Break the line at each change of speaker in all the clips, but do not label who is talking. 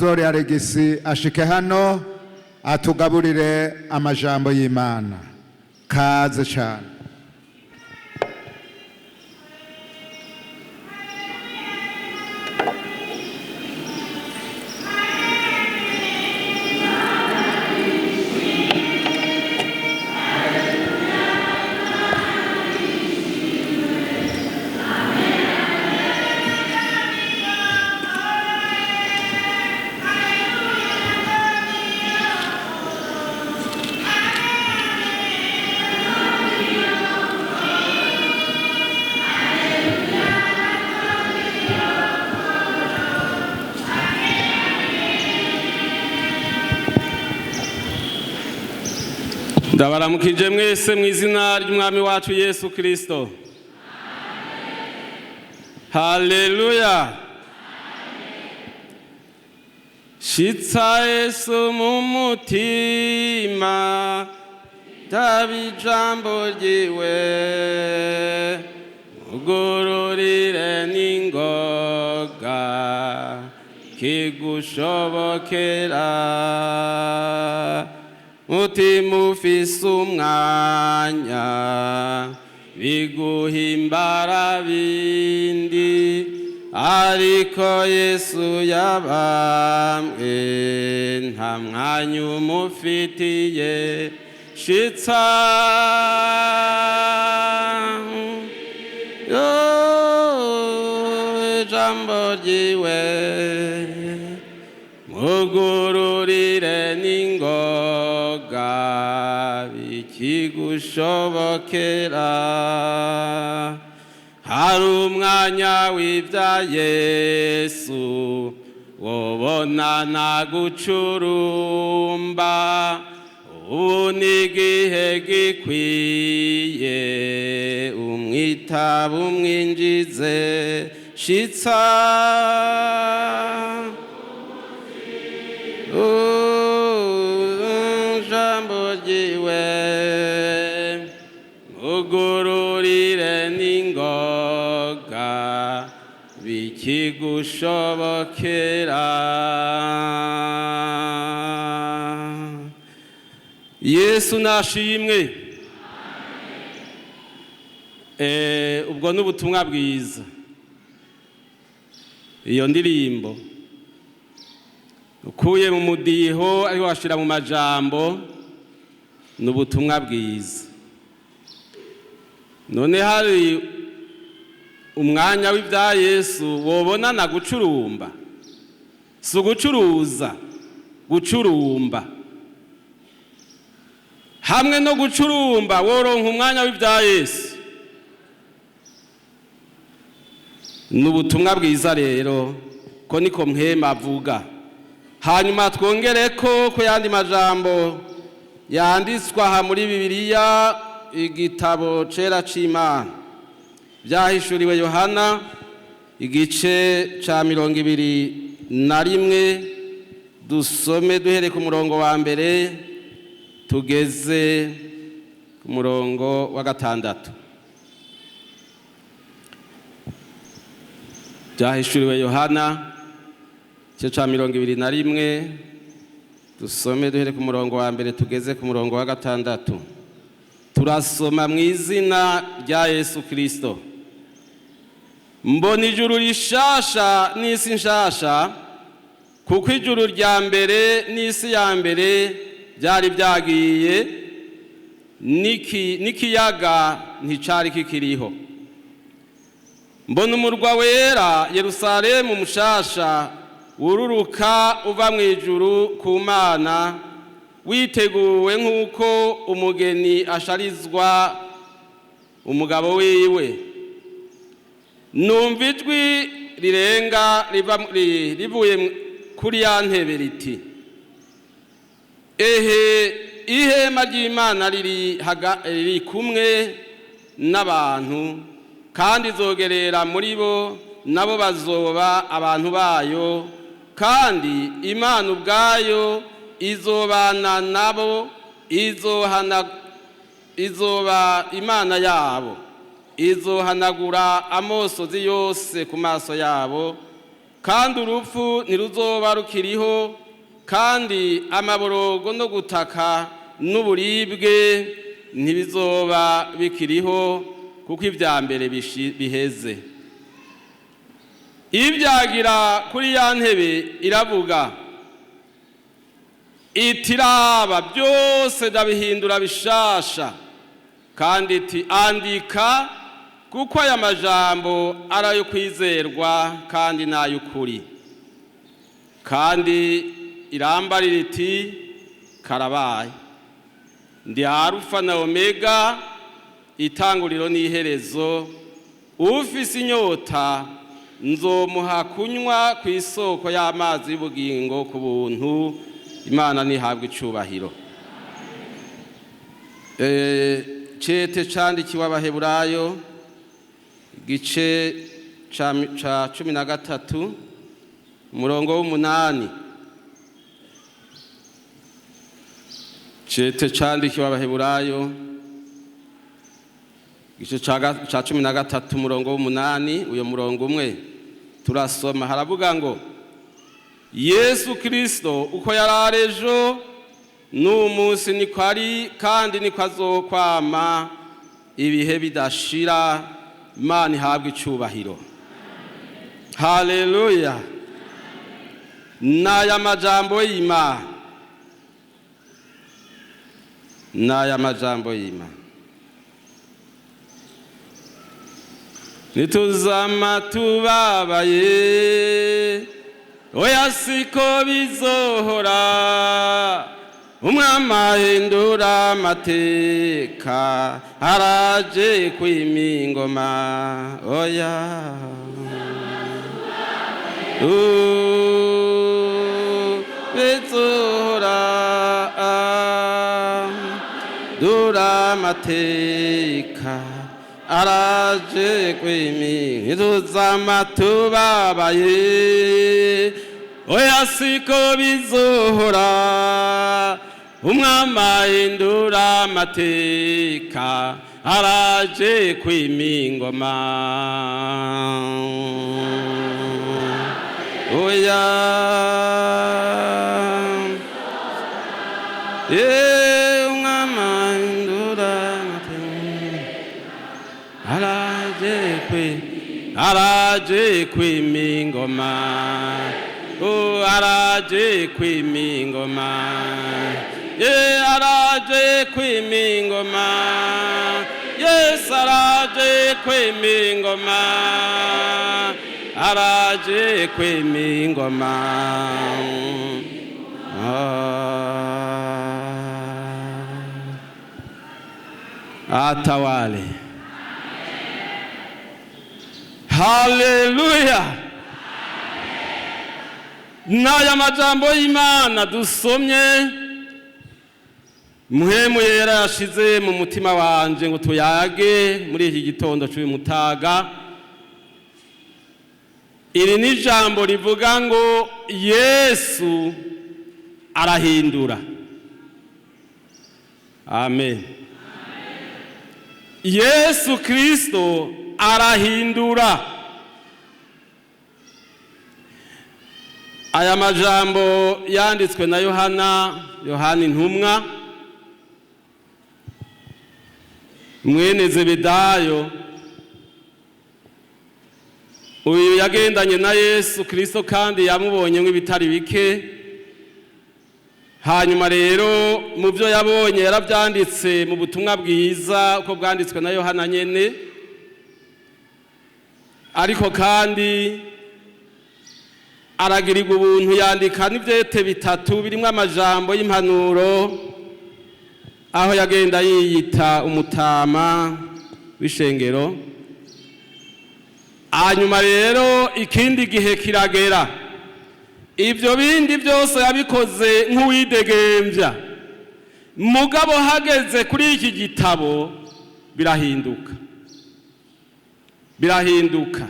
Pastori Alegisi ashike hano atugaburire amajambo y'Imana. Kaze cyane.
Ndabaramukije mwese mu izina ry'umwami wacu Yesu Kristo. Haleluya. Shitsa Yesu mu mutima, taba ijambo ryiwe, mugororere n'ingoga kigushobokera. Mutima ufise umwanya biguhimbara bindi, ariko Yesu yabambwe nta mwanya umufitiye. Shitsa ijambo ryiwe, mugururire n'ingoga bikigushobokera. Hari umwanya w'ibya Yesu wobona nagucurumba, ubu ni igihe gikwiye umwitaba umwinjize. Shitsa ijambo ryiwe, mugururire n'ingoga bikigushobokera. Yesu nashimwe. Ubwo n'ubutumwa bwiza. Iyo ndirimbo ukuye mu mudiho ariko washira mu majambo n'ubutumwa bwiza. None hari umwanya w'ibya Yesu wobona na gucurumba, si ugucuruza, gucurumba. Hamwe no gucurumba woronka umwanya w'ibya Yesu. N'ubutumwa bwiza rero ko niko Mpwemu avuga. Hanyuma twongere ko ku yandi majambo yanditswe aha muri Bibiliya, igitabo cera c'Imana byahishuriwe Yohana igice ca 21, dusome duhere ku murongo wa mbere tugeze ku murongo wa 6. Byahishuriwe Yohana igice ca 21, dusome duhere ku murongo wa mbere tugeze ku murongo wa 6. Turasoma mu izina rya Yesu Kristo. Mbona ijuru rishasha n'isi nshasha, kuko ijuru rya mbere n'isi ya mbere byari byagiye, n'ikiyaga nticari kikiriho. Mbona umurwa wera Yerusalemu mushasha wururuka uva mu ijuru ku Mana, witeguwe nk'uko umugeni asharizwa umugabo wiwe. Numva ijwi rirenga rivuye kuri ya ntebe riti: ehe, ihema ry'Imana riri kumwe n'abantu, kandi izogerera muri bo, nabo bazoba abantu bayo, kandi Imana ubwayo izobana nabo, izoba Imana yabo, izohanagura amosozi yose ku maso yabo, Kandi urupfu ntiruzoba rukiriho, kandi amaborogo no gutaka n'uburibwe ntibizoba bikiriho, kuko ibya mbere biheze. Ibyagira kuri ya ntebe iravuga iti: "Raba, byose ndabihindura bishasha." Kandi iti: "Andika, kuko aya majambo ari ayo kwizerwa kandi n'ay'ukuri." Kandi irambarira iti: "Karabaye! Ndi Arufa na Omega, itanguriro n'iherezo. Ufise inyota nzomuha kunywa ku isoko y'amazi y'ubugingo ku buntu. Imana ntihabwe icubahiro." Cete candikiwe Abaheburayo, igice ca 13, umurongo w'8. Cete candikiwe Abaheburayo, igice ca 13, umurongo w'8. Uyo murongo umwe turasoma, haravuga ngo: "Yesu Kristo uko yari ejo, n'uyu munsi niko ari, kandi niko azokwama ibihe bidashira." Imana ihabwe icubahiro. Haleluya! N'aya majambo y'Imana, n'aya majambo y'Imana. Nituzama tubabaye, oya, siko bizohora. Umwami ahindura amateka, araje kwima ingoma. Oya, bizohora dura amateka, araje kwima. Nituzama tubabaye, oya, siko bizohora. Umwami ahindura amateka, araje kwima ingoma. Oya. Umwami ahindura amateka, araje kwima ingoma. Oh, araje kwima ingoma. Araje kwima ingoma. Yesu araje kwima ingoma, araje kwima ingoma. Ah. Atawale. Haleluya! N'aya majambo y'Imana dusomye, Muhemu Yera yashize mu mutima wanje ngo tuyage muri iki gitondo cy'uyu mutaga. Iri ni ijambo rivuga ngo: "Yesu arahindura." Amen. Yesu Kristo arahindura. Aya majambo yanditswe na Yohana, Yohana intumwa, mwene Zebedayo. Uyu yagendanye na Yesu Kristo kandi yamubonye nk'ibitari bike. Hanyuma rero mu byo yabonye yarabyanditse mu butumwa bwiza uko bwanditswe na Yohana nyene. Ariko kandi aragirirwa ubuntu yandika n'ibyete bitatu birimo amajambo y'impanuro, aho yagenda yiyita umutama w'ishengero. Hanyuma rero ikindi gihe kiragera, ibyo bindi byose yabikoze nk'uwidegembya, mugabo hageze kuri iki gitabo birahinduka, birahinduka.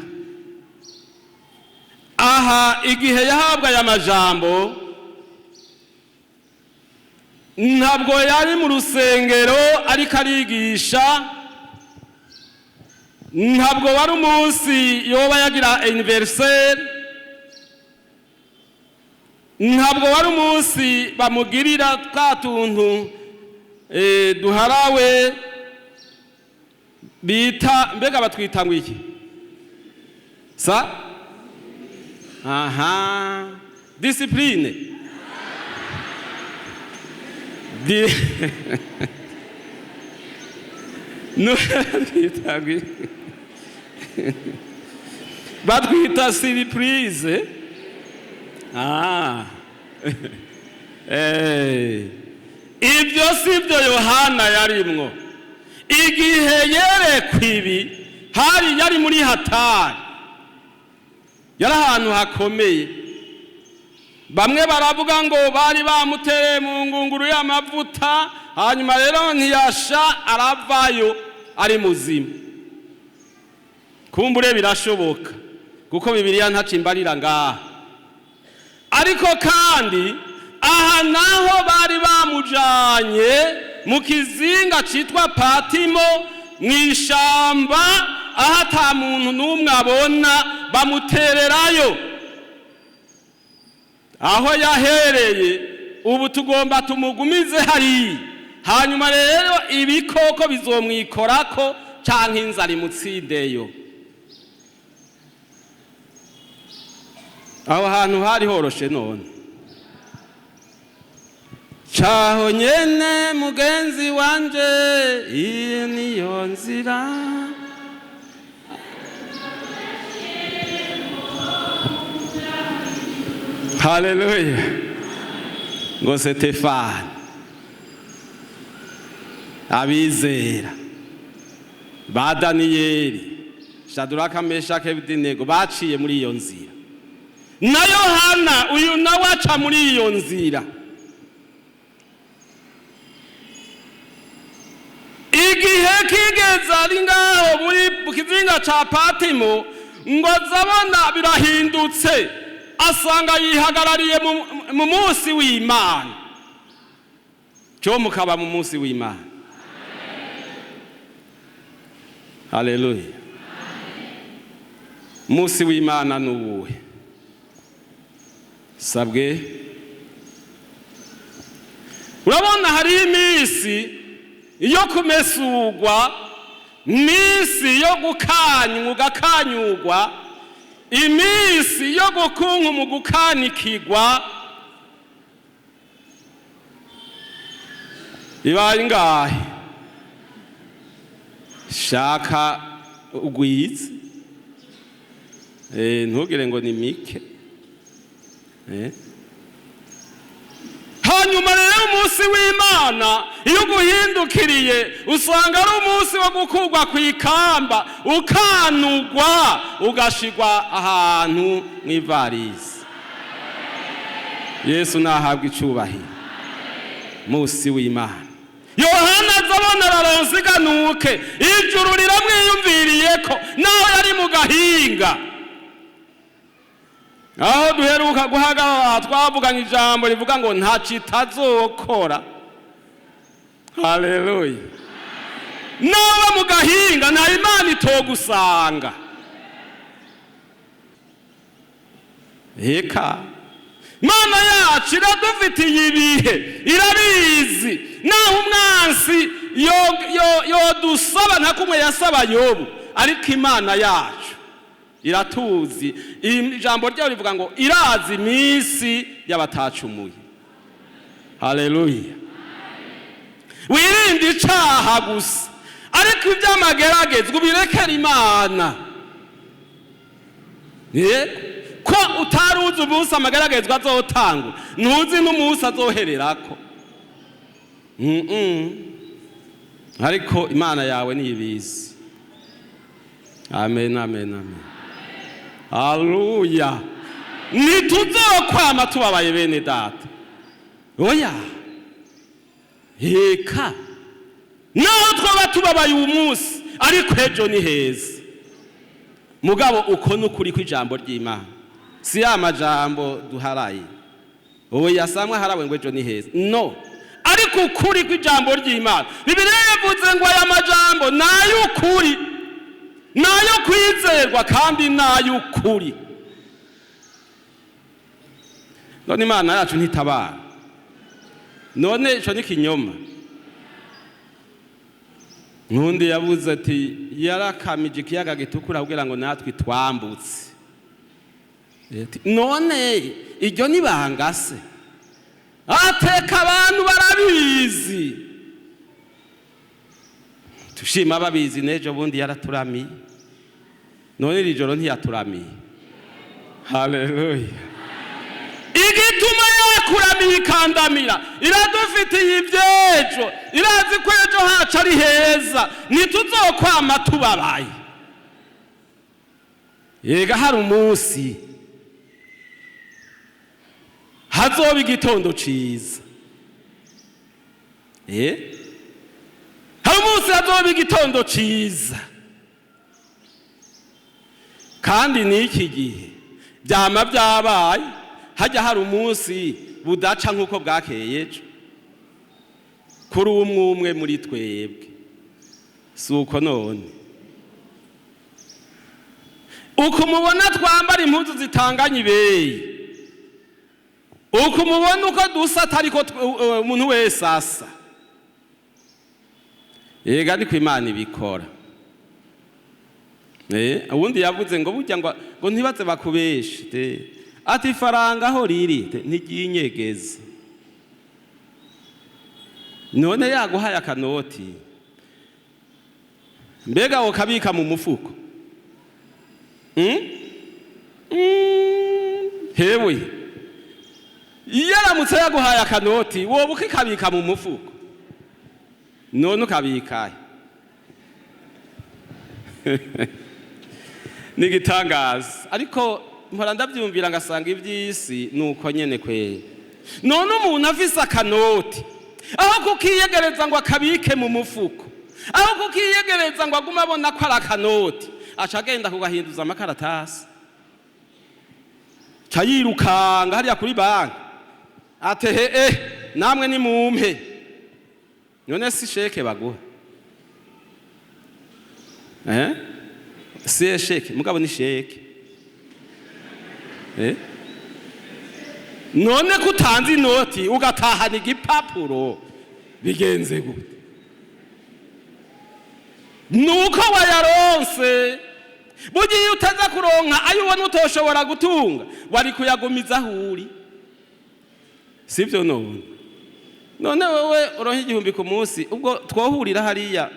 Aha igihe yahabwa aya majambo ntabwo yari mu rusengero ariko arigisha, ntabwo wari umunsi yoba yagira anniversaire. Ntabwo wari umunsi bamugirira twa tuntu duharawe bita, mbega batwita ngo iki? Sa aha, discipline. No, twita ngo iki? Batwita surprise. Ibyo si byo Yohana yarimwo igihe yerekwa ibi. Hari yari muri hatari, yari ahantu hakomeye. Bamwe baravuga ngo bari bamutereye mu ngunguru y'amavuta, hanyuma rero ntiyasha, aravayo ari muzima. Kumbure birashoboka, kuko Bibiliya ntacimbarira ngaha. Ariko kandi aha naho bari bamujanye mu kizinga citwa Patimo, mu ishamba, aho ata muntu n'umwe abona, bamutererayo aho yahereye. Ubu tugomba tumugumize hariya, hanyuma rero ibikoko bizomwikorako canke inzara imutsindeyo. Aho hantu hari horoshe none? Caho nyene, mugenzi wanje, iyi niyo nzira. Haleluya! Ngo Setefani, abizera ba Daniyeli, Shaduraka, Meshake, Abedenego baciye muri iyo nzira. Na Yohana uyu nawe aca muri iyo nzira. Igihe kigeze ari ngaho muri mu kizinga ca Patimo, ngo azabona birahindutse, asanga yihagarariye mu munsi w'Imana. Cyo mukaba mu munsi w'Imana. Haleluya! Munsi w'Imana ni uwuhe? Sabwe, urabona hariho iminsi yo kumesugwa, iminsi yo gukanywa ugakanyugwa, iminsi yo gukunka mu gukanikigwa. Ibaye ingahe? Shaka ugwize, ntugire ngo ni mike. Hanyuma rero umunsi w'Imana iyo uguhindukiriye, usanga ari umunsi wo gukurwa ku ikamba, ukanugwa, ugashigwa ahantu mu ivarisi. Yesu nahabwa icubahiro. Munsi w'Imana, Yohana azabona araronsiganuke, ijuru riramwiyumviriye ko naho yari mu gahinga. Aho duheruka guhagarara twavuganye ijambo rivuga ngo nta kitazokora. Haleluya! Nawe mu gahinga, nta Imana itogusanga. Eka, Imana yacu iradufitiye ibihe, irabizi. Naho umwansi yodusaba nka kumwe yasaba Yobu, ariko Imana yacu iratuzi. Ijambo ryayo rivuga ngo irazi iminsi y'abatacumuye. Haleluya! Wirinde icaha gusa, ariko iby'amageragezwa ubirekere Imana. Ko utari uzi umunsi amageragezwa azotangura, ntuzi n'umunsi azohererako. Ariko Imana yawe niyibizi. Amen, amen, amen. Haleluya! Ntituzokwama tubabaye, bene data, oya. Heka, naho twaba tubabaye uyu munsi, ariko ejo ni heza. Mugabo uko n'ukuri kw'ijambo ry'Imana, si ya majambo duharaye. Oya, samwe harawe ngo ejo ni heza, no. Ariko ukuri kw'ijambo ry'Imana, Bibiliya yavuze ngo aya majambo ni ay'ukuri, ni ayo kwizerwa kandi ni ay'ukuri. None Imana yacu ntitabara? None ico ni kinyoma? Nkundi yavuze ati yarakamije ikiyaga gitukura kugira ngo natwe twambutse. None iryo ni banga se? Ateka abantu barabizi, tushima babizi. N'ejo bundi yaraturamiye, none iri joro ntiyaturamiye? Haleluya! Igituma yakuramiye ikandamira, iradufitiye iby'ejo, irazi ko ejo hacu ari heza, ntituzokwama tubabaye. Yega, hari umunsi hazoba igitondo ciza. Hari umunsi hazoba igitondo ciza, kandi n'iki gihe byama byabaye. Hajya hari umunsi budaca nk'uko bwakeye ejo kuri umwe umwe muri twebwe, si uko? None uko mubona twambara impuzu zitanganye ibeyi, uko mubona uko dusa, atari ko umuntu wese asa. Yega, ariko Imana ibikora. Ubundi yavuze ngo burya ngo ntibaze bakubeshe te. Ati ifaranga aho riri te, ntiryinyegeze. None yaguhaye akanoti, mbega ukabika mu mufuko? Hewe, iyo aramutse yaguhaye akanoti, wowe ukikabika mu mufuko? None ukabikahe? Ni igitangaza, ariko mpora ndabyumvira ngasanga iby'isi ni uko nyene kwera. None umuntu afise akanoti, aho kukiyegereza ngo akabike mu mufuko, aho kukiyegereza ngo agume abona ko ari akanoti, aca agenda kugahinduza amakaratasi, ca yirukanga hariya kuri banki, atehe namwe nimumpe. None si chèque baguha? Si chèque, mugabo ni chèque. None ko utanze inoti ugatahana igipapuro, bigenze gute? Nuko wayaronse. Burya iyo utaza kuronka ayo ubona utoshobora gutunga, wari kuyagumiza aho uri, sibyo? None wowe uronka 1000 ku munsi, ubwo twohurira hariya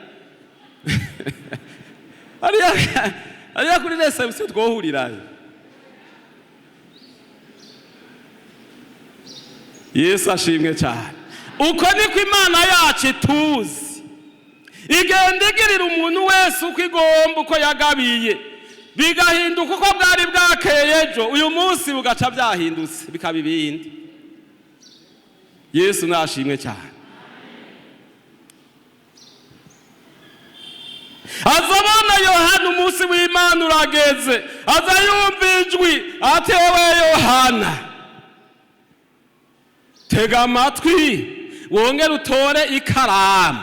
kuri réception, twohurirayo. Yesu ashimwe cyane! Uko niko Imana yacu ituzi, igenda igirira umuntu wese uko igomba, uko yagabiye, bigahinduka uko bwari bwakeye ejo, uyu munsi bugaca byahindutse bikaba ibindi. Yesu nashimwe cyane! Azabona Yohana, umunsi w'Imana urageze, aza yumva ijwi ati: "Wowe Yohana, tega amatwi, wongere utore ikaramu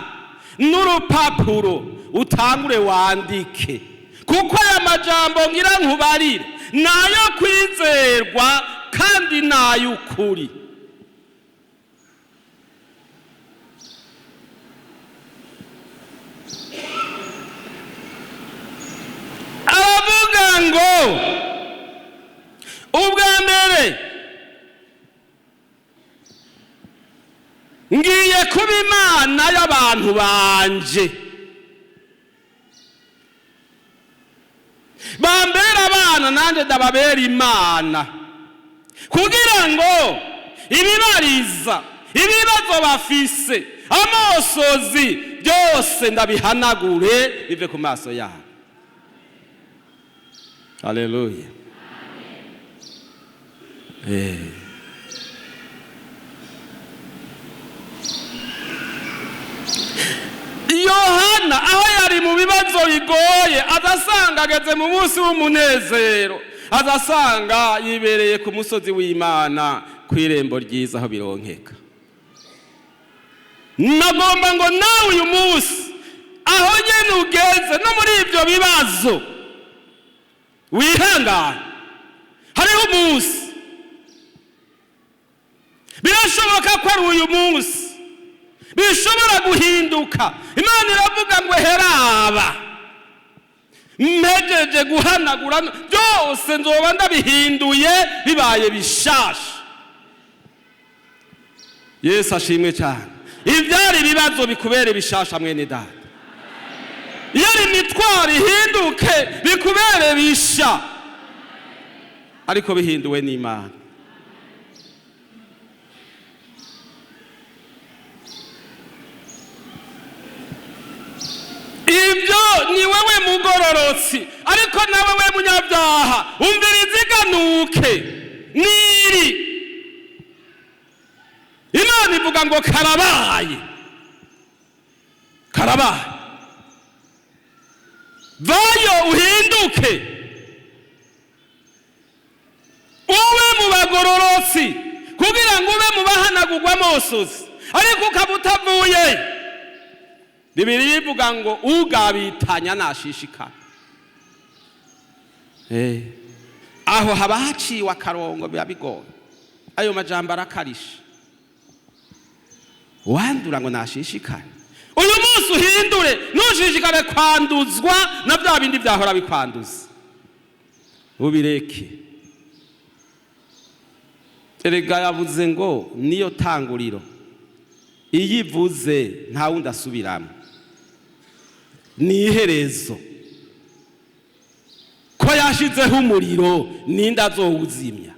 n'urupapuro, utangure wandike, kuko aya majambo ngira nkubarire nayo kwizerwa kandi n'ay'ukuri." Aravuga ngo ubwa mbere ngiye kuba Imana y'abantu banje, bambera abana, nanjye ndababera Imana, kugira ngo ibibariza, ibibazo bafise, amosozi, byose ndabihanagure bive ku maso yabo. Haleluya! Yohana aho yari mu bibazo bigoye, azasanga ageze mu munsi w'umunezero, azasanga yibereye ku musozi w'Imana, ku irembo ryiza aho bironkeka. Nagomba ngo nawe uyu munsi aho nyene ugeze, no muri ibyo bibazo, wihangane, hariho umunsi. Birashoboka ko ari uyu munsi bishobora guhinduka. Imana iravuga ngo heraba mpejeje guhanagura byose, nzoba ndabihinduye bibaye bishasha. Yesu ashimwe cyane. Ibyari ibibazo bikubere bishasha, mwene data. Iyo ari imitwaro ihinduke bikubere bisha, ariko bihinduwe n'Imana. Ibyo ni wewe mugororotsi, ariko nawe we munyabyaha, umviriza iganuke niri. Imana ivuga ngo karabaye, karabaye, vayo uhinduke ube mu bagororotsi, kugira ngo ube mu bahanagurwa amosozi. Ariko ukaba utavuye, Bibiliya ivuga ngo ugabitanya nashishikara. Aho haba haciwe akarongo, biba bigoye. Ayo majambo arakarisha. Wandura ngo nashishikare. Uyu munsi uhindure, ntushishikare kwanduzwa na bya bindi byahora bikwanduza, ubireke. Erega yavuze ngo niyo tanguriro, iyo ivuze nta wundi asubiramo, ni iherezo. Ko yashizeho umuriro, ninde azowuzimya?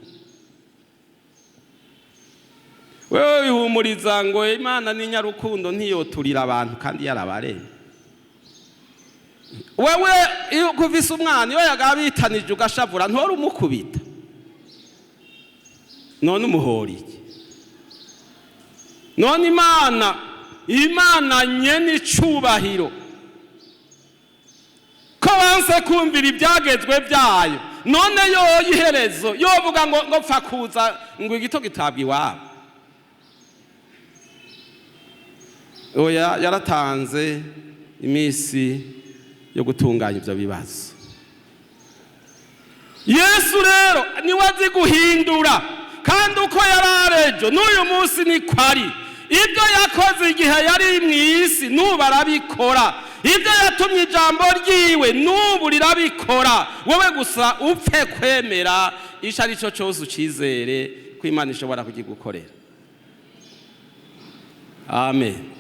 Wewe wihumuriza ngo Imana ni nyarukundo, ntiyoturira abantu kandi yarabaremye. Wewe iyo kuvise umwana, iyo yagabitanije ugashavura, ntora umukubita, none umuhora iki? None Imana nyene icubahiro, ko wanse kumvira ibyagezwe byayo, none yo iherezo yovuga ngo pfa kuza ngo igito gitabwa iwabo? Oya, yaratanze iminsi yo gutunganya ibyo bibazo. Yesu rero niwe azi guhindura, kandi uko yari arejo n'uyu munsi niko ari. Ibyo yakoze igihe yari mu isi n'ubu arabikora. Ibyo yatumye ijambo ryiwe n'ubu rirabikora. Wowe gusa upfe kwemera icyo ari cyo cyose, ucizere ko Imana ishobora kugigukorera. Amen.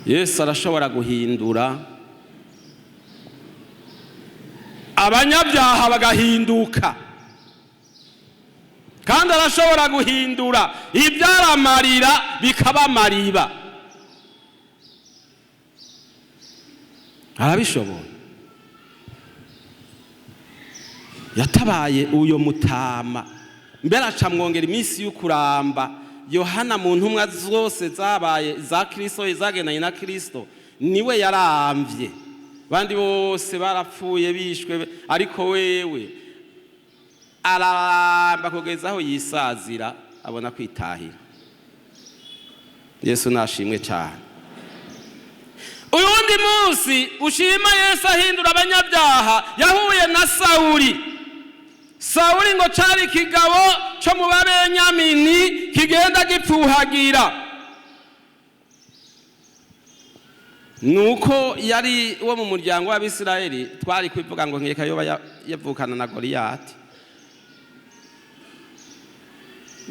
Yesu arashobora guhindura abanyabyaha bagahinduka, kandi arashobora guhindura ibyaramarira bikaba amariba. Arabishobora. Yatabaye uyo mutama, mbere acamwongera iminsi y'ukuramba. Yohana mu ntumwa zose zabaye za Kristo, zagendanye na Kristo, niwe yaramvye. Bandi bose barapfuye, bishwe, ariko wewe araramba kugeza aho yisazira, abona kwitahira. Yesu nashimwe cyane. Uyundi munsi ushima Yesu ahindura abanyabyaha, yahuye na Sawuli. Sawuli ngo cari ikigabo co mu Babenyamini kigenda gipfuhagira. Nuko yari wo mu muryango w'Abisirayeli, twari kwivuga ngo nkeka yoba yavukana na Goliyati.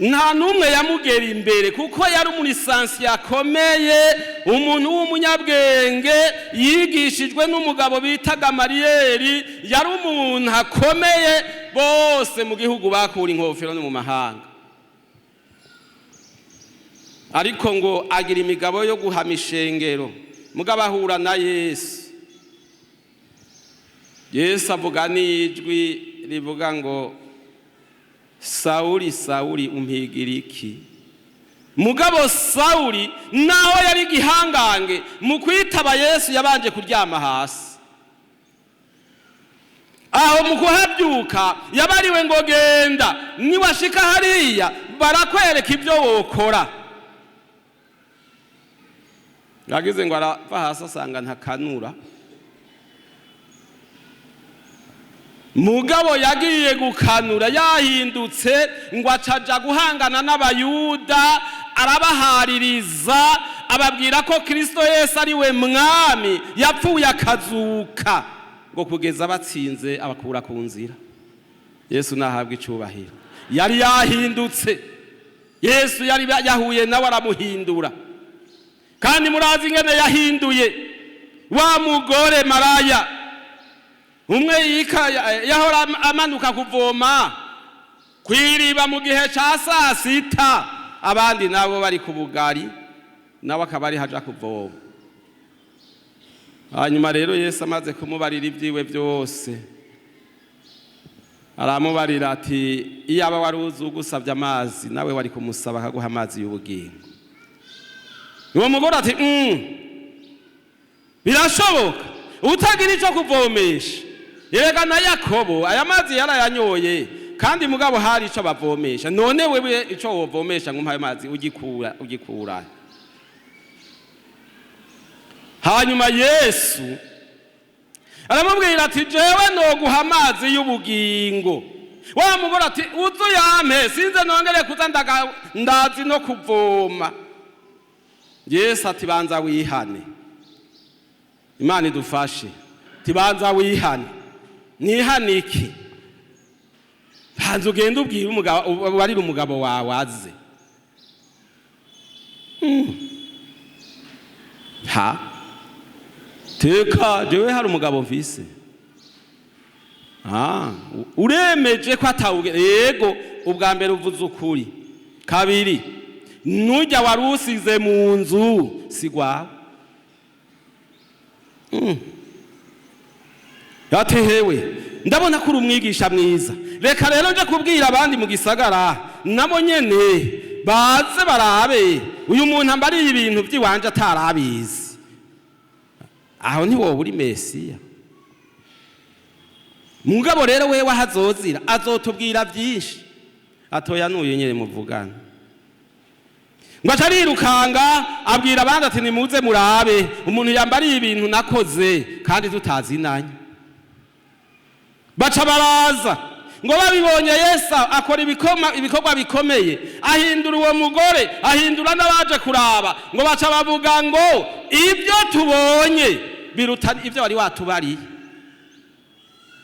Nta n'umwe yamugera imbere, kuko yari umulisansi yakomeye, umuntu w'umunyabwenge yigishijwe n'umugabo bita Gamariyeri. Yari umuntu akomeye, bose mu gihugu bakura inkofero no mu mahanga. Ariko ngo agira imigabo yo guhama ishengero. Mugabo ahura na Yesu, Yesu avuga n'ijwi rivuga ngo Sawuli, Sawuli, umpigira iki? Mugabo Sawuli naho yari igihangange, mu kwitaba Yesu yabanje kuryama hasi. Aho mu kuhabyuka yabariwe ngo genda, niwashika hariya barakwereka ibyo wokora. Yagize ngo arava hasi asanga ntakanura. Mugabo yagiye gukanura yahindutse, ngo acaja guhangana n'Abayuda, arabahaririza, ababwira ko Kristo Yesu ari we Mwami yapfuye akazuka, ngo kugeza batsinze abakura ku nzira. Yesu nahabwa icubahiro. Yari yahindutse, Yesu yari yahuye nawe aramuhindura. Kandi murazi ingene yahinduye wa mugore maraya umwe yahora amanuka kuvoma kw'iriba mu gihe ca saa sita, abandi nabo bari ku bugari, nawe akaba ari haja kuvoma. Hanyuma rero Yesu amaze kumubarira ibyiwe byose, aramubarira ati: "Iyaba wari uzi ugusabye amazi, nawe wari kumusaba akaguha amazi y'ubugingo." Uwo mugore ati: "Birashoboka utagira icyo kuvomesha? Erega na Yakobo aya mazi yarayanyoye, kandi mugabo hari icyo bavomesha. None wewe icyo wovomesha ngo ayo mazi ugikura?" Hanyuma Yesu aramubwira ati: "Jewe noguha amazi y'ubugingo." Wa mugore ati: "Uzu yampe, sinze nongere kuza ndazi no kuvoma." Yesu ati: "Banza wihane." Imana idufashe. Tibanza wihane. Nihane iki? Banza ugende ubwire umugabo, ubarire umugabo wawe aze. Ha teka, jewe hari umugabo mfise. Ah, uremeje ko atawuge? Yego. Ubwa mbere uvuze ukuri, kabiri nujya wari usize mu nzu si gwawe. Ati: "Hewe, ndabona ko uri umwigisha mwiza, reka rero nje kubwira abandi mu gisagara, nabo nyene baze barabe uyu muntu ambariye ibintu by'iwanje atarabizi. Aho ntiwoba uri Mesiya?" Mugabo rero wewe ahazozira azotubwira byinshi. Atoya, nuyu nyene muvugana. Ngo aca arirukanga abwira abandi ati: "Nimuze murabe umuntu yambariye ibintu nakoze kandi tutazinanye." Baca baraza, ngo babibonye Yesu akora ibikorwa bikomeye, ahindura uwo mugore, ahindura n'abaje kuraba, ngo baca bavuga ngo: "Ibyo tubonye biruta ibyo wari watubariye."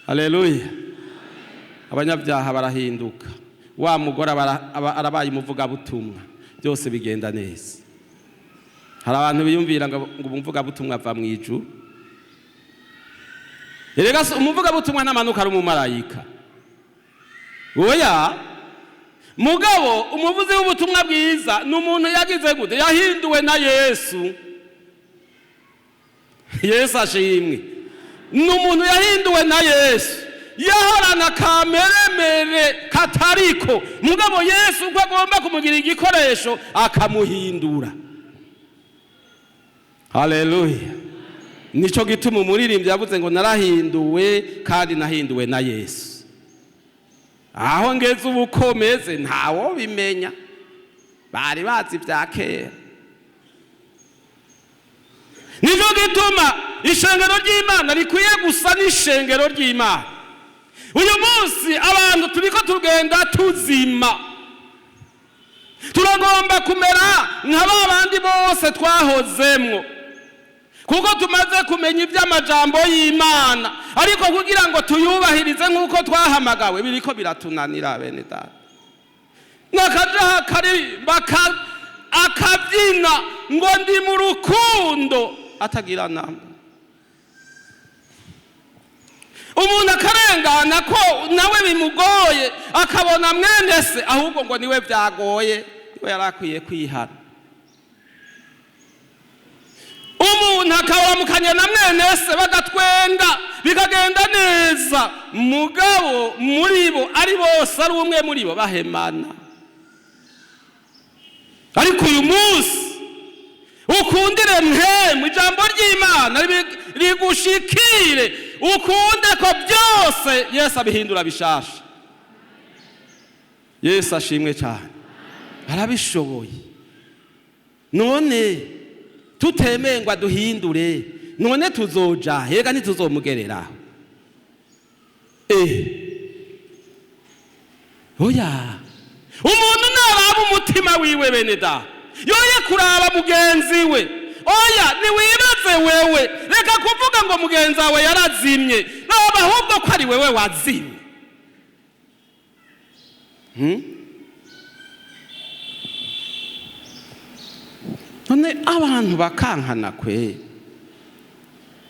Haleluya! Abanyabyaha barahinduka. Wa mugore arabaye umuvugabutumwa, byose bigenda neza. Hari abantu biyumvira ngo umuvugabutumwa ava mu ijuru. Erega umuvugabutumwa ntamanuka ari umumarayika, oya. Mugabo umuvuzi w'ubutumwa bwiza ni umuntu yagize gute? Yahinduwe na Yesu. Yesu ashimwe. Ni umuntu yahinduwe na Yesu, yahorana kameremere katariko, mugabo Yesu uko agomba kumugira igikoresho akamuhindura. Haleluya! Nico gituma umuririmbyi yavuze ngo: "Narahinduwe kandi nahinduwe na Yesu. Aho ngeze ubu komeze ntawo bimenya, bari bazi ibya kera." Nicyo gituma ishengero ry'Imana rikwiye gusa n'ishengero ry'Imana. Uyu munsi abantu turiko tugenda tuzima, turagomba kumera nka ba bandi bose twahozemwo, kuko tumaze kumenya iby'amajambo y'Imana, ariko kugira ngo tuyubahirize nk'uko twahamagawe biriko biratunanira. Bene data, nakajaha karirimba akabyina ngo ndi mu rukundo atagira namba. Umuntu akarengana ko nawe bimugoye, akabona mwene se ahubwo ngo niwe byagoye, niwe yari akwiye kwihana. Umuntu akabaramukanya na mwene se, bagatwenga, bikagenda neza, mugabo muri bo ari bose ari umwe muri bo bahemana. Ariko uyu munsi ukundire mpemu ijambo ry'Imana rigushikire, ukunde ko byose Yesu abihindura bishasha. Yesu ashimwe cyane, arabishoboye. None tutemeye ngo aduhindure, none tuzoja hega? Ntituzomugereraho. Oya, umuntu naraba umutima wiwe bene da, yoye kuraba mugenzi we. Oya, niwibaze wewe, reka kuvuga ngo mugenzi wawe yarazimye, raba ahubwo ko ari wewe wazimye. None abantu bakankana kwe,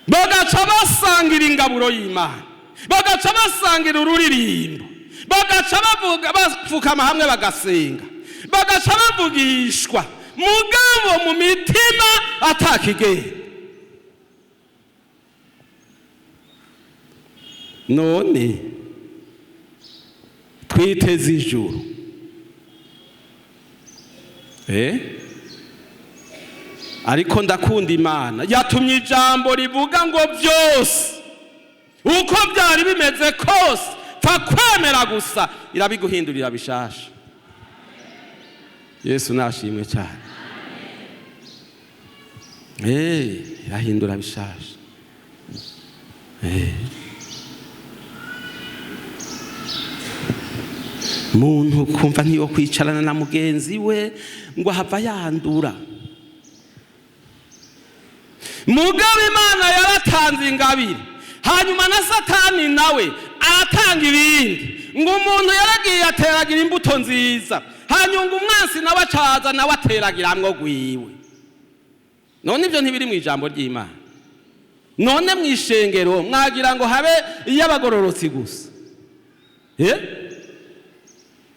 bagaca basangira ingaburo y'Imana, bagaca basangira ururirimbo, bagaca bavuga bapfukama hamwe bagasenga, bagaca bavugishwa, mugabo mu mitima atakigenda. None twiteze ijuru. Ariko ndakunda Imana yatumye ijambo rivuga ngo byose uko byari bimeze kose, pfa kwemera gusa, irabiguhindurira bishasha. Yesu nashimwe cyane. Irahindura bishasha. Muntu kumva ntiyo kwicarana na mugenzi we ngo ahava yandura. Mugabo Imana yaratanze ingabire, hanyuma na Satani nawe aratanga ibindi. Ngo umuntu yaragiye ateragira imbuto nziza, hanyuma ngo umwansi nawe acaza nawe ateragiramwo gwiwe. None ibyo ntibiri mu ijambo ry'Imana? None mu ishengero mwagira ngo habe iy'abagororotsi gusa?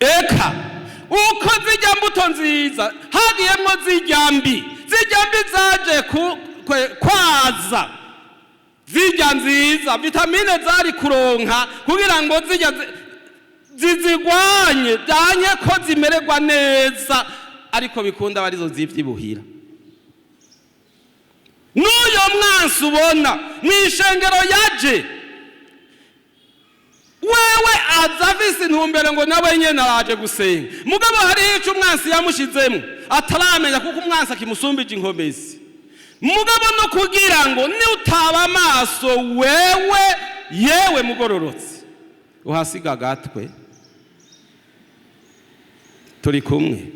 Eka uko zijya mbuto nziza hagiyemwo zijya mbi, zijya mbi zaje kwaza zijya nziza, vitamine zari kuronka kugira ngo zijya zizigwanye byanye ko zimererwa neza, ariko bikunda barizo zivyibuhira. N'uyo mwansi ubona mu ishengero yaje wewe aza afise intumbero ngo nawe nyene araje gusenga, mugabo hariho ico umwansi yamushizemo ataramenya, kuko umwansi akimusumbije inkomezi. Mugabo no kugira ngo niutaba amaso wewe yewe mugororotse uhasiga agatwe, turi kumwe,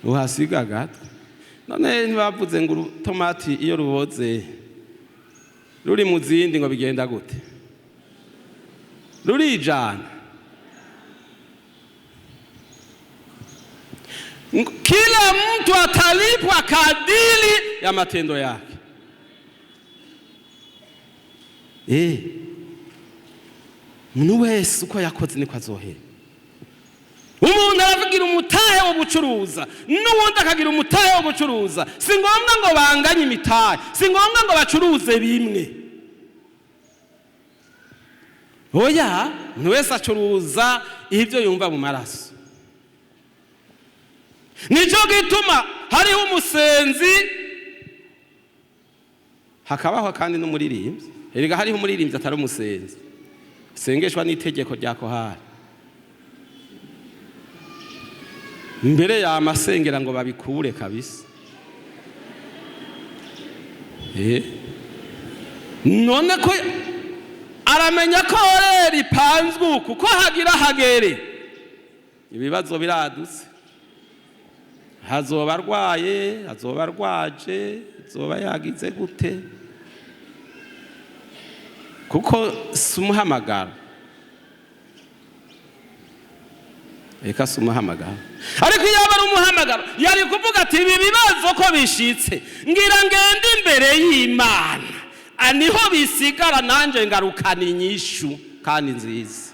uhasiga agatwe. None ntibavuze ngo urutomati iyo ruboze ruri mu zindi ngo bigenda gute? Rurijana. Kila mtu atalipwa kadiri ya matendo yake. Umuntu wese uko yakoze niko azohera. Umuntu aravugira umutahe wo gucuruza, n'uwundi akagira umutahe wo gucuruza. Si ngombwa ngo banganye imitahe, si ngombwa ngo bacuruze bimwe. Oya, umuntu wese acuruza ibyo yumva mu maraso. Nico gituma hariho umusenzi, hakabaho kandi n'umuririmbyi. Erega hariho umuririmbyi atari umusenzi, sengeshwa n'itegeko rya kohari. Mbere ya masengera ngo babikure kabisa. None ko aramenya ko oreri ipanzwe kuko hagira hagere, ibibazo biradutse, hazoba arwaye, hazoba arwaje, hazoba yagize gute, kuko si umuhamagaro. Eka si umuhamagaro. Ariko iyo aba ari umuhamagaro yari kuvuga ati ibi bibazo ko bishitse, ngira ngende imbere y'Imana, niho bisigara nanje ngarukana inyishu kandi nziza.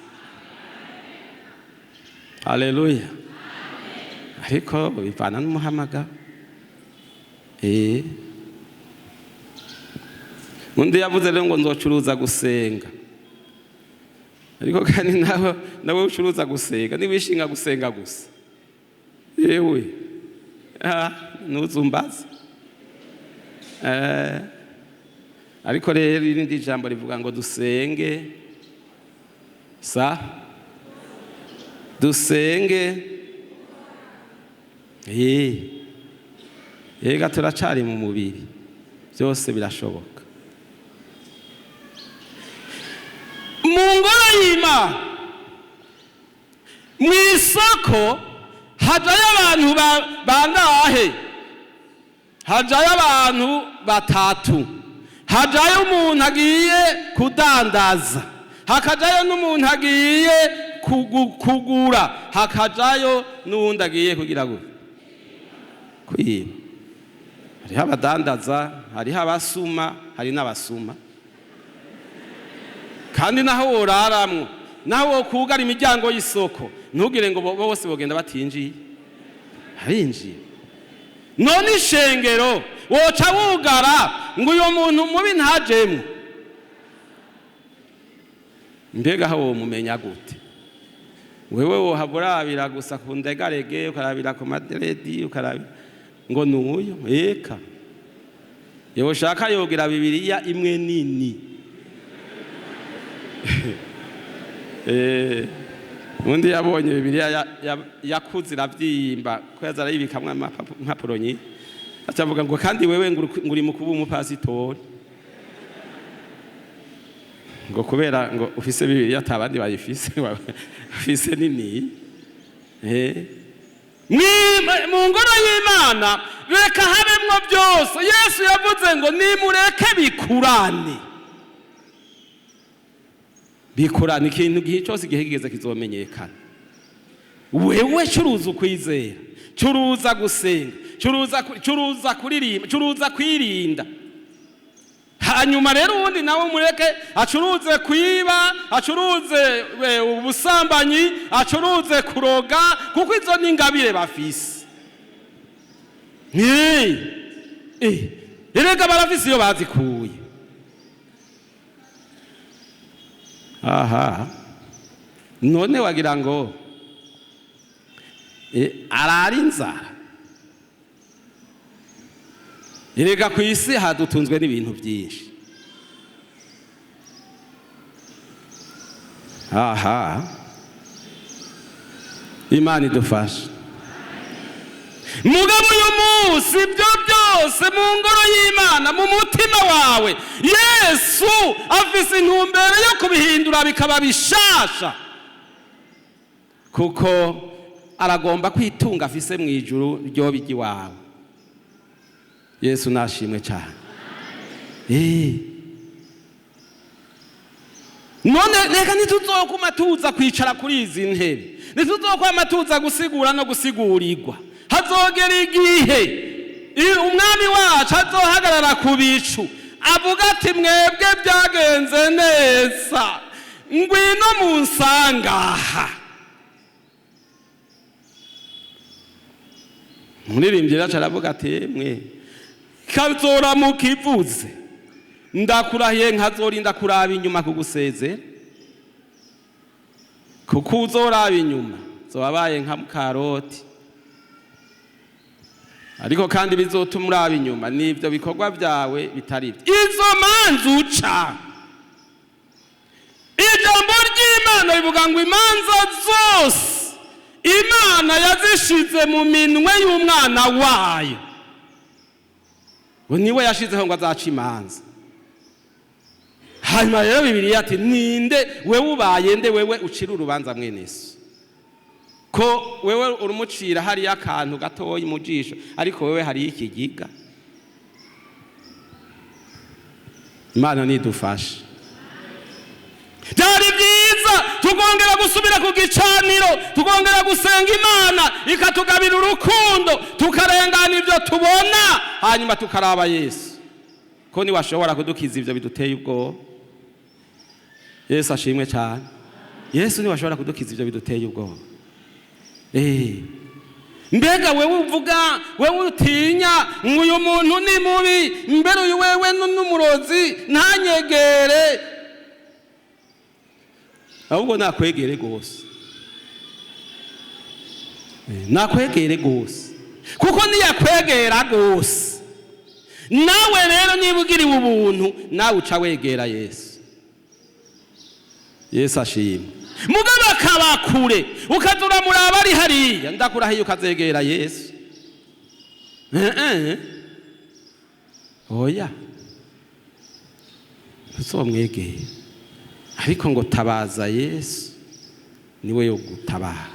Haleluya. Ariko bivana n'umuhamagaro. Undi yavuze rero ngo nzocuruza gusenga, ariko kandi nawe ucuruza gusenga niwishinga gusenga gusa, yewe ntuzumbaze. Ariko rero irindi jambo rivuga ngo dusenge sa dusenge. Ega turacari mu mubiri, byose birashoboka. Mu y'Imana, mu isoko hajayo abantu bangahe? Hajayo abantu batatu. Hajayo umuntu agiye kudandaza, hakajayo n'umuntu agiye kugura, hakajayo n'uwundi agiye kugira ngo kwiba. Hariho abadandaza, hariho abasuma, hari n'abasuma. Kandi naho woraramwo, naho wokugara imiryango y'isoko, ntugire ngo bose bogenda batinjiye, harinjiye. None ishengero woca wugara ngo uyo muntu mubi ntajemwo? Mbega aho womumenya gute? Wewe wohava urabira gusa ku ndegarege, ukarabira ku maderedi, ukarabira ngo nuyo. Eka yoshaka yogira Bibiliya imwe nini. Undi yabonye Bibiliya yakuze iravyimba, ko yaza arayibikamwo impapuro nyinshi, acavuga ngo kandi wewe ngo uri mu kuba umupasitori, ngo kubera ngo ufise Bibiliya atabandi bayifise, ufise nini. Mu ngoro y'Imana reka habemwo byose. Yesu yavuze ngo nimureke bikurane, bikurane. Ikintu gihe cyose igihe kigeze kizomenyekana. Wewe curuza ukwizera, curuza gusenga, curuza kuririmba, curuza kwirinda. Hanyuma rero ubundi nawe mureke acuruze kwiba, acuruze ubusambanyi, acuruze kuroga, kuko izo ni ingabire bafise. Erega barafise iyo bazikuye. Aha none wagira ngo arara inzara. Erega ku isi hadutunzwe n'ibintu byinshi. Aha Imana idufashe. Mugabo uyu munsi ibyo byose mu ngoro y'Imana, mu mutima wawe, Yesu afise intumbero yo kubihindura bikaba bishasha, kuko aragomba kwitunga afise mu ijuru ryoba iwawe. Yesu nashimwe cyane. None reka ntituzokuma tuza kwicara kuri izi ntebe, ntituzokwama tuza gusigura no gusigurigwa. Hazogera igihe umwami wacu azohagarara ku bicu avuga ati mwebwe byagenze neza, ngwino munsangaha. Umuririmbyi yacu aravuga ati mwe kazoramuka ivuze, ndakurahiye nkazorinda kuraba inyuma kugusezera, kuko uzoraba inyuma zobabaye nka mukaroti. Ariko kandi bizotuma uraba inyuma n'ibyo bikorwa byawe bitari byo, izo manza uca. Ijambo ry'Imana rivuga ngo imanza zose Imana yazishize mu minwe y'umwana wayo, ngo niwe yashizeho ngo azaca imanza. Hanyuma rero Bibiliya ati ninde wewe ubaye nde wewe ucira urubanza mwene so? Ko wewe urumucira hariya akantu gatoyi mu jisho, ariko wewe hari ikigiga. Imana nidufashe. Byari byiza tugongera gusubira ku gicaniro, tugongera gusenga Imana ikatugabira urukundo, tukarengana ibyo tubona, hanyuma tukaraba Yesu ko ni washobora kudukiza ibyo biduteye ubwoba. Yesu ashimwe cyane. Yesu ni washobora kudukiza ibyo biduteye ubwoba. Mbega wewe uvuga, wewe utinya ngo uyu muntu ni mubi, mbere uyu wewe n'umurozi ntanyegere, ahubwo nakwegere gose, nakwegere gose, kuko niyakwegera gose nawe rero niba ugiriwe ubuntu nawe uca wegera Yesu. Yesu ashimwe. Mugabo akaba kure ukazura muraba ari hariya, ndakurahiye ukazegera Yesu. Oya uzomwegera. Ariko ngo tabaza Yesu, niwe yo gutabara.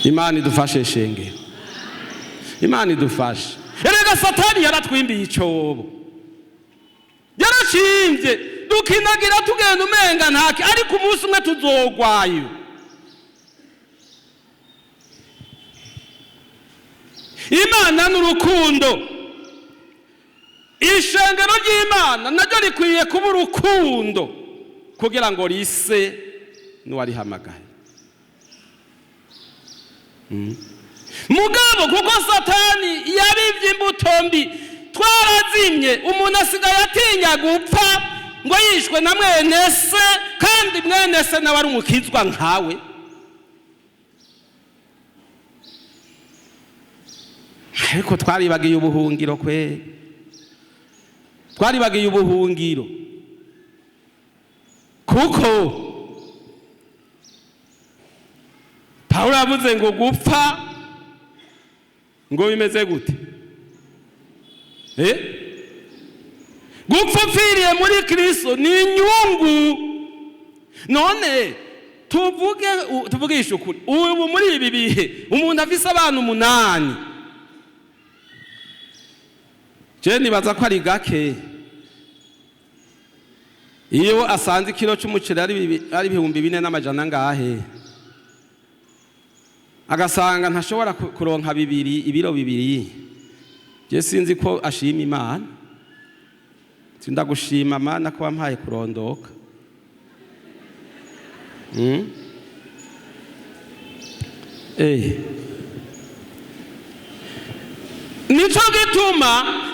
Imana idufashe shenge, Imana idufashe. Erega Satani yaratwimbiye icobo, yarashimbye dukinagira tugenda umenga ntake, ariko umunsi umwe tuzogwayo. Imana n'urukundo, ishengero ry'Imana naryo rikwiye kuba urukundo kugira ngo rise n'uwarihamagaye. Mugabo kuko Satani yabivye imbuto mbi, twarazimye. Umuntu asigaye atinya gupfa ngo yishwe na mwene se, kandi mwene se nawe ari umukizwa nkawe. Ariko twaribagiye ubuhungiro kwe, twaribagiye ubuhungiro, kuko Pawulo yavuze ngo gupfa ngo bimeze gute? Gupfa upfiriye muri Kristo ni inyungu. None tuvugishe ukuri, ubu muri ibi bihe umuntu afise abana 8, je nibaza ko ari gake iyo asanze ikiro c'umuceri ari 4400 ngahe, agasanga ntashobora kuronka bibiri, ibiro 2. Je sinzi ko ashima Imana. Sindagushima Mana ko wampaye kurondoka. Nico gituma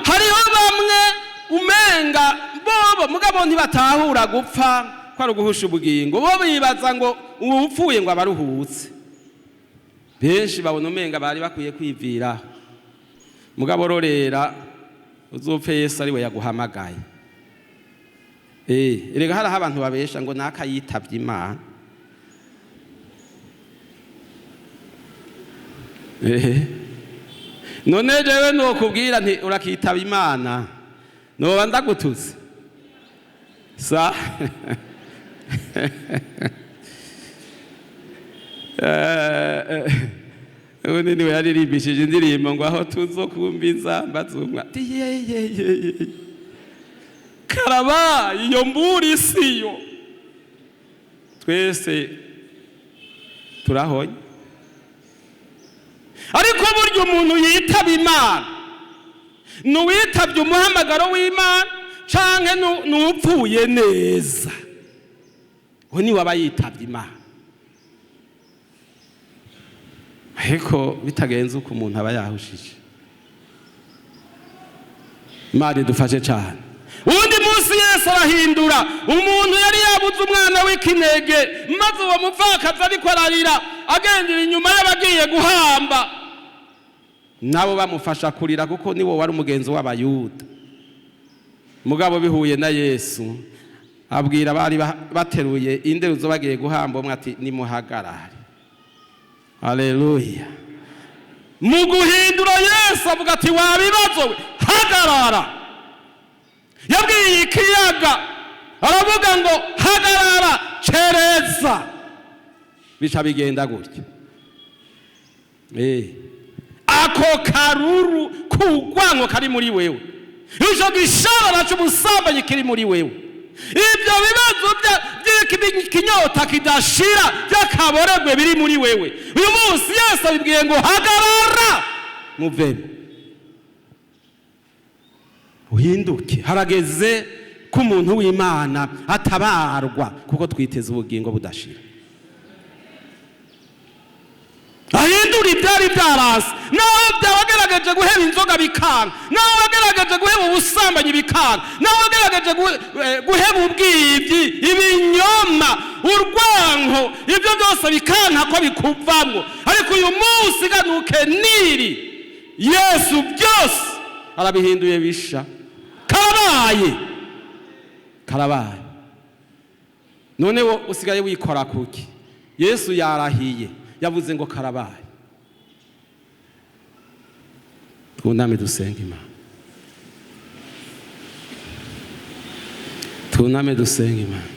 hariho bamwe umenga bobo mugabo ntibatahura gupfa ko ari uguhusha ubugingo. Bo bibaza ngo uwupfuye ngo abaruhutse. Benshi babona umenga bari bakwiye kwivira. Mugabo rorera uzopfe Yesu ari we yaguhamagaye. Erega hariho abantu babesha ngo naka yitavye Imana. None jewe nokubwira nti urakitaba Imana, noba ndagututse sa? Ubundi niwe yaririmbishije indirimbo ngo aho tuzokumva inzamba z'umwa. Karaba iyo mburi siyo, twese turahonye. Ariko burya umuntu yitaba Imana nuwitavye umuhamagaro w'Imana canke nuwupfuye neza, uwo niwe aba yitavye Imana. Ariko bitagenze uko umuntu aba yahushije. Imana idufashe cyane. Undi munsi Yesu arahindura umuntu yari yabuze umwana w'ikinege, maze uwo mupfakazi ariko ararira agendera inyuma y'abagiye guhamba, nabo bamufasha kurira kuko niwo wari umugenzi w'Abayuda. Mugabo bihuye na Yesu abwira abari bateruye inderuzo bagiye guhamba umwe ati nimuhagarare. Haleluya. Mu guhindura Yesu avuga ati wabibazo we, hagarara. Yabwiye ikiyaga aravuga ngo hagarara, cereza. Bica bigenda gutya. Ako karuru kugwango kari muri wewe, ico gisharara c'ubusambanyi kiri muri wewe, ibyo bibazo by'ikinyota kidashira by'akaboregwe biri muri wewe, uyu munsi Yesu abibwiye ngo hagarara, muvemo, uhinduke. Harageze ko umuntu w'Imana atabarwa, kuko twiteze ubugingo budashira. Ahindura ibyari byarase. Naho byabagerageje guheba inzoga bikanga, naho bagerageje guheba ubusambanyi bikanga, naho bagerageje guheba ubwibyi, ibinyoma, urwanko, ibyo byose bikanka ko bikuvamwo. Ariko uyu munsi ganuke niri Yesu byose arabihinduye bisha. Karabaye, karabaye. None wo usigaye wikora kuki? Yesu yarahiye, yavuze ngo karabaye. Twuname dusenge Imana. Tuname dusenge Imana.